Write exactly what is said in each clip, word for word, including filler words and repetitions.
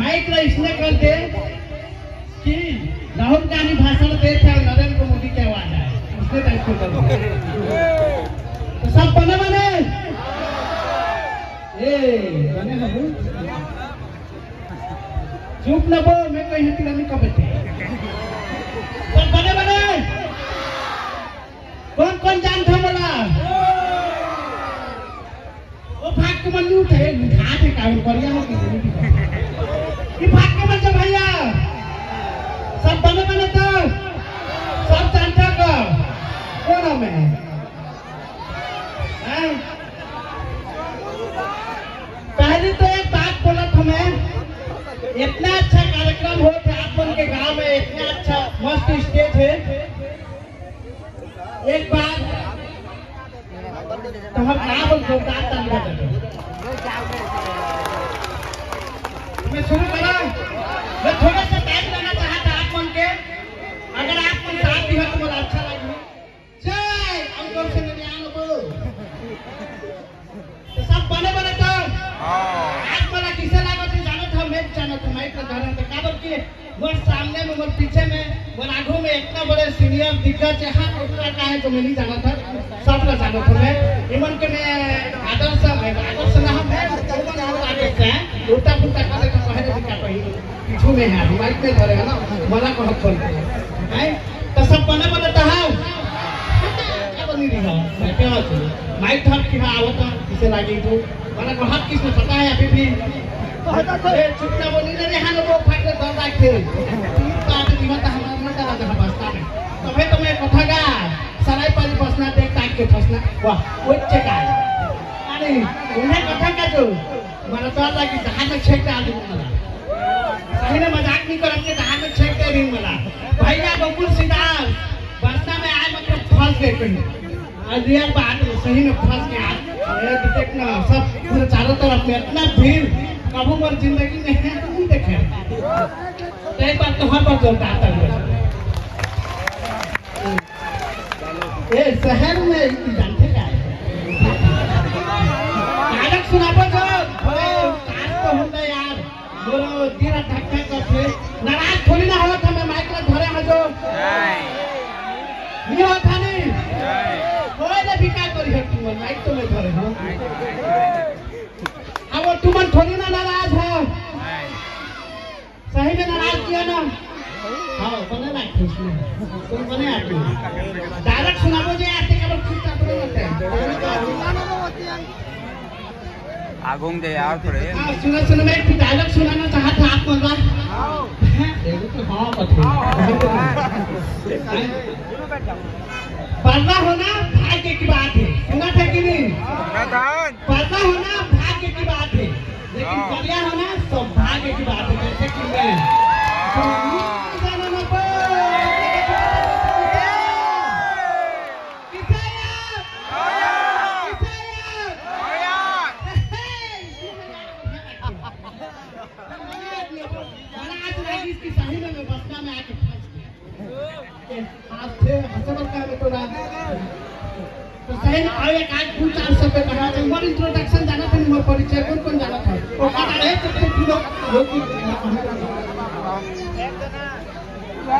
Mic ला इसने कर दे कि राहुल गांधी भाषण देथे अउ नरेंद्र मोदी के आवाज आए, उसने टाइप के कर दे। तो सब बने बने? ए, बने ना हो? चुप ना बोल, मैं कहीं हती नहीं कबे थे। सब बने बने? कौन कौन जानथे मोला? ओ भाग के मन नहीं उठे, उठा दे काम करिया हो कि नहीं उठा? ये भाग के मन से भैया, सब बने बने तो, सब जानता का? कौन हमें? हैं? पहली तो एक बात बोलत हमें, इतना अच्छा कार्यक्रम होत हे आप मन के गांव में, इतना अच्छा मस्त स्टेज है। एक बार तो हम ना बोल जोरदार ताली बजा दो। मैं शुरू करा, मैं थोड़ा सा टाइम लेना चाहता आप मन के, अगर आप मन साथ दिहा तो मोला अच्छा लगी। जय अंकुर सिंह ज्ञान बोलो। तो सब बने बने तो? हाँ। आज मोला किसे लागत हे जानत हव, मैं जानत हव, माइक ला धरे हव, तो काबर के मोर सामने में, मोर पीछे में, मोर आगू में इतना बड़े सीनियर दिग्गज हे, हाँ, उतना का है जो मैं नहीं जानत हव, सब ला जानत हव मैं। इमन के मैं आदर्श, मैं आदर्श ना हूँ, मैं उमन लोग आदर्श है, उल्टा पुल्टा कर देता, पहले भी क्या कही। पीछू में है, अभी माइक में धरे है ना, मोला को हक बोल हैं? तो सब बने बने तो है? क्या बनी रही हो? मैं क्या बात है? माइक धर के हाँ आवत है, किसे लागी तू? मोला को हक किसने पता है अभी भी? ए, चुप ना बोली रे, हाँ, वो फाट के दौड़ रखे। तीन बात नहीं होता, हमारा मन का लगा बस्ता में। तो भाई तुम्हें कथा का, सराय पाली बसना, देख ताक के फंसना। वाह, वो चेक आ। अरे, उन्हें कथा का जो, मोला तो लगा कि जहाज में छेद डाल दूंगा। सही में मजाक नहीं करत के, जहाज में छेद दे रही मोला। भैया गोकुल सिद्धार्थ बसना में आए, मतलब फंस गए कहीं। आज रियल बात है, सही में फंस गए आज। अरे देख ना, सब पूरे चारों तरफ में इतना भीड़, कभी मोर जिंदगी में नहीं देखे। तो एक बार तो हर बार जोरदार ताली बजा। ए, शहर में ई जानथे का हे? डायलॉग सुनाबो जो, अरे, काश तो होता यार, मोरो दिल धक धक करथे। नाराज थोड़ी ना होत हँव मैं, माइक ला धरे हँव जो। नहीं होत हे नहीं? कोई ना भी का करी है तू, माइक तो मैं धरे हँव। अब वो तुमन थोड़ी ना नाराज हो। सही में नाराज किया ना? हाँ, बने ना खुश में। तुम बने आदमी। डायलॉग सुनाबो जे आते, केवल चुपचाप रहो मत। आगू में दे यार थोड़े। हाँ, सुनो, सुनो, मैं एक डायलॉग सुनाना चाहता हूँ आप मन ला। हैं? देखो तो हाँ, बता। पर्दा होना भाग्य की बात है, सुना था कि नहीं? प्रधान। पर्दा होना भाग्य की बात है, लेकिन हाँ। करिया होना सौभाग्य की बात है। जैसे कि मैं महाराज राजेश की शाही में मैं बसना में आके फंस गया। आज थे हंसे बरका में तो रात। तो सही में आवे, एक आध दू चार शब्द कहा था। मोर इंट्रोडक्शन जानत हे, मोर परिचय कोन कोन जानत हे? वो कहा, "अरे, तो तू लोग, लोग की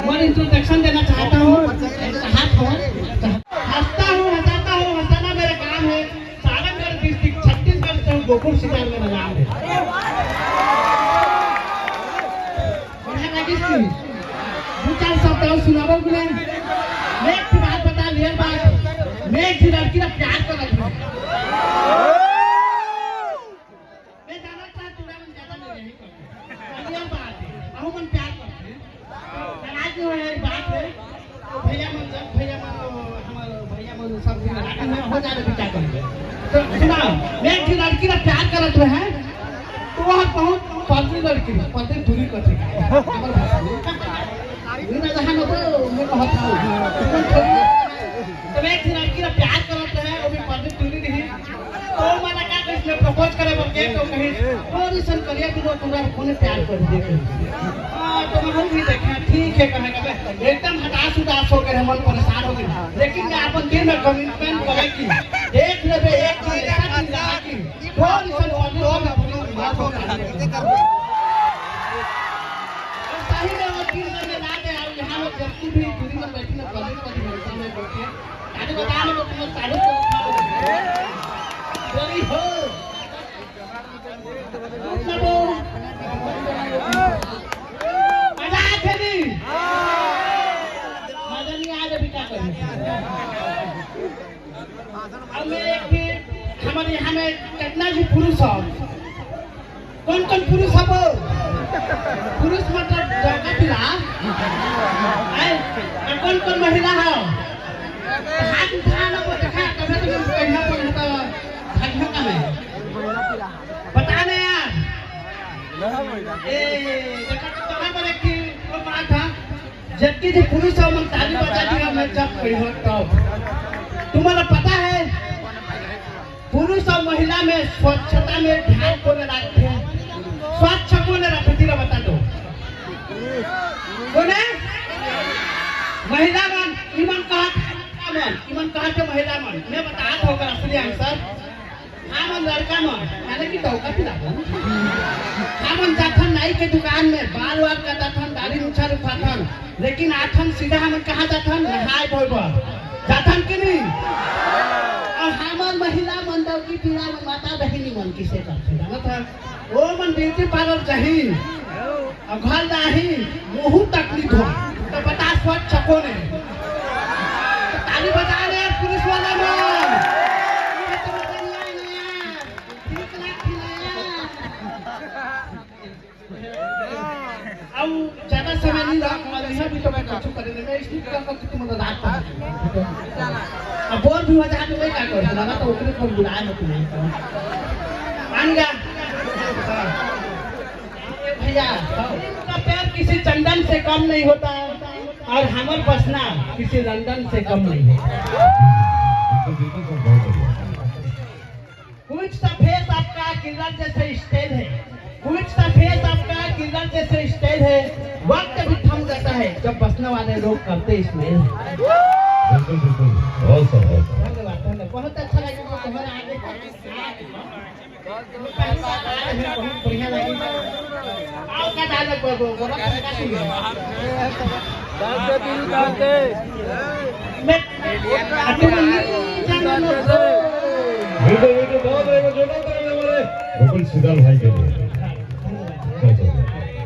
मोर इंट्रोडक्शन देना चाहता हूँ, चाहत हूँ, हंसता हूँ, हंसाता हूँ, हंसाना मेरा काम है। सारंगढ़ डिस्ट्रिक्ट, छत्तीसगढ़ से हूँ, गोकुल सिंगार मेरा नाम है।" बढ़िया लगिस कि? दू चार शब्द अउ सुनाबो कि नहीं? मैं एक ठो बात बता, रियल बात। मैं एक झी लड़की ला प्यार करत हूँ। मैं जानत था, तोरा मन ज्यादा नहीं रही। रियल बात है। अहू मन प्यार करते हैं। नाराज नहीं होए, बात है। भैया मन, जब भैया मन, हमारे भैया मन सब दिन रात में हो जाने भी क्या करेंगे। तो सुना, मैं एक लड़की ना प्यार करत रहे, तो वह बहुत पतली लड़की है, पतली दूरी कर दी। हमारे भाषा में। ये ना जहाँ ना तो मैं कहत हूँ, तुम थोड़ी ना, तो मैं एक लड़की ना प्यार करत रहे, वो भी पतली दूरी नहीं। तो मैंने कहा कि इसने प्रपोज करे बोल के, तो कहीं, "और इसन करिया कि वो तुम्हारे फोन प्यार कर दिए।" हाँ, तो मैं भी देखा, ठीक है, कहा, कहा, एकदम हताश उदास हो गए, मन परेशान हो गए। लेकिन मैं अपन दिल में कमिटमेंट करे कि देख लेबे, एक दिन ऐसा दिन रहा कि और इसन पतली दूरी नहीं। बता ना, तो तुम्हें साढ़े को उठाओ। जल्दी हो। झूठ ना बोल। मजा आथे नहीं? मजा नहीं आए, अभी क्या करें? अब मैं एक भी, हमारे यहाँ में कितना भी पुरुष हो, कौन कौन पुरुष हो? पुरुष मतलब जगह पिला। आए, और कौन कौन महिला हो? हाथ उठा ना, वो देखा, तबे तो मैं कहना पड़ जाता है। भाग्य का मैं। बता ना यार। ए, देखा तो कहाँ पर एक थी, वो बात था। जबकि जो पुरुष और मन ताली बजाती है, मैं जब कही हूँ तब। तुम्हारा पता है, पुरुष और महिला में स्वच्छता में ध्यान कोन रखथे? स्वच्छ कोन रखथे, तेरा बता दो। कोन हे? महिला मन, इमन कहा थे लड़का मन, इमन कहा थे महिला मन। मैं बता था ओकर असली आंसर। हमन लड़का मन, माने कि टोका पिला दो। हमन जाथन नाई के दुकान में, बाल वाल कटाथन, दाढ़ी मुछा रुखाथन, लेकिन आथन सीधा हमन कहाँ जाथन? नहाए धोए बर। जाथन कि नहीं? और हमर महिला मन दौकी पीला मन माता बहिनी मन किसे करथे, जानत हन? ओ मन ब्यूटी पार्लर जाही, और घर जाही, मुंह तक नहीं धोए। तो बता स्वच्छ कोन हे? तो ताली बजा ले यार पुलिस वाला मन। ये तो मजा नहीं आया ना यार। ठीक ना खिलाया। अब ज्यादा समय नहीं रहा, और यह भी तो मैं कुछ करे नहीं, मैं इसलिए कहता कि तुम रात को अब बोर भी हो जाए तो मैं क्या करूँ, ना तो उतने पर बुलाए हो तुम्हें। मान गया। भैया, का प्यार किसी चंदन से कम नहीं होता है और हमर बसना किसी लंदन से कम नहीं है। कुछ सफेद आपका किलर जैसे स्टाइल है, कुछ सफेद आपका किलर जैसे स्टाइल है। वक्त भी थम जाता है जब बसने वाले लोग करते स्मेल। बिल्कुल, बिल्कुल। बहुत सर, बहुत सर। धन्यवाद, धन्यवाद। बहुत अच्छा लगा तुम्हारा आगे। पहली बार आए हैं, बहुत बढ़िया लगी। आओ का डायलॉग बोल, बोल, बोला, तुम क्या सुन रहे हो? मैं, तुम नहीं जानते हो। बिल्कुल, बिल्कुल, बहुत बढ़िया, जोरदार ताली हमारे गोकुल सिद्धार्थ भाई के लिए।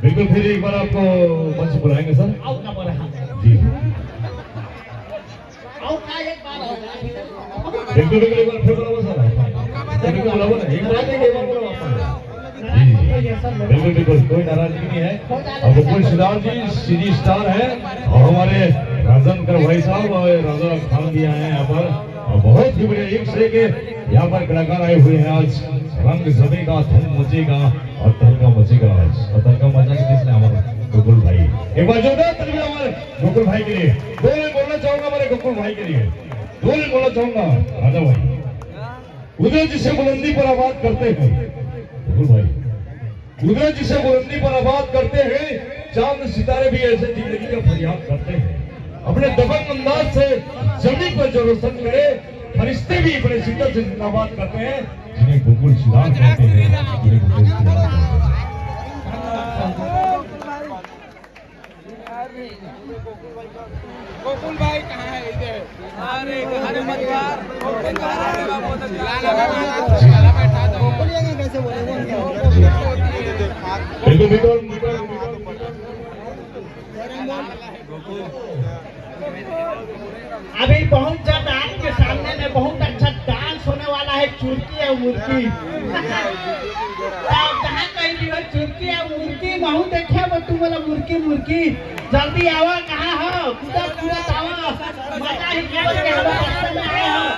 बिल्कुल, फिर एक बार आपको मंच बुलाएंगे सर। आओ का बोला? जी। बिल्कुल, बिल्कुल, एक बार फिर बुलाओ सर। बिल्कुल, बुलाओ ना। एक बार, एक बार बुलाओ आप। जी, बिल्कुल, बिल्कुल, कोई नाराजगी नहीं है। अब गोकुल सिद्धार्थ जी सीजी स्टार है और हमारे राजन कर भाई साहब और राजा खान भी आए हैं यहाँ पर। और बहुत ही बढ़िया, एक से एक यहाँ पर कलाकार आए हुए हैं। आज रंग जमेगा, धूम मचेगा और तहलका मचेगा आज। और तहलका मचा के किसने? हमारा गोकुल भाई। एक बार जोरदार ताली हमारे गोकुल भाई के लिए। दो लाइन बोलना चाहूंगा हमारे गोकुल भाई के लिए, दो लाइन बोलना चाहूंगा राजा भाई। कुदरत जिसे बुलंदी पर आबाद करते हैं, गोकुल भाई, कुदरत जिसे बुलंदी पर आबाद करते हैं, चांद सितारे भी ऐसे जिंदगी का फरियाद करते हैं। अपने दबंग अंदाज से जमीन पर जो रोशन करे, फरिश्ते भी बड़े शिद्दत से जिंदाबाद करते हैं। जिन्हें गोकुल सिद्धार्थ कहते हैं, जिन्हें गोकुल सिद्धार्थ कहते हैं। गोकुल भाई कहाँ है? इधर। अरे, अरे, मत यार। बिल्कुल, बिल्कुल। अभी बहुत जल्द आपके सामने में बहुत अच्छा डांस होने वाला है, चुरकी और मुर्गी। तो आप जहाँ कहीं भी हो, चुरकी और मुर्गी, महू देखे वो तुम बोला मुर्गी, मुर्गी। जल्दी आवा, कहाँ हो? कूदा, कूदा आवा। मजा ही क्या लगे, हम रास्ते में आए हो।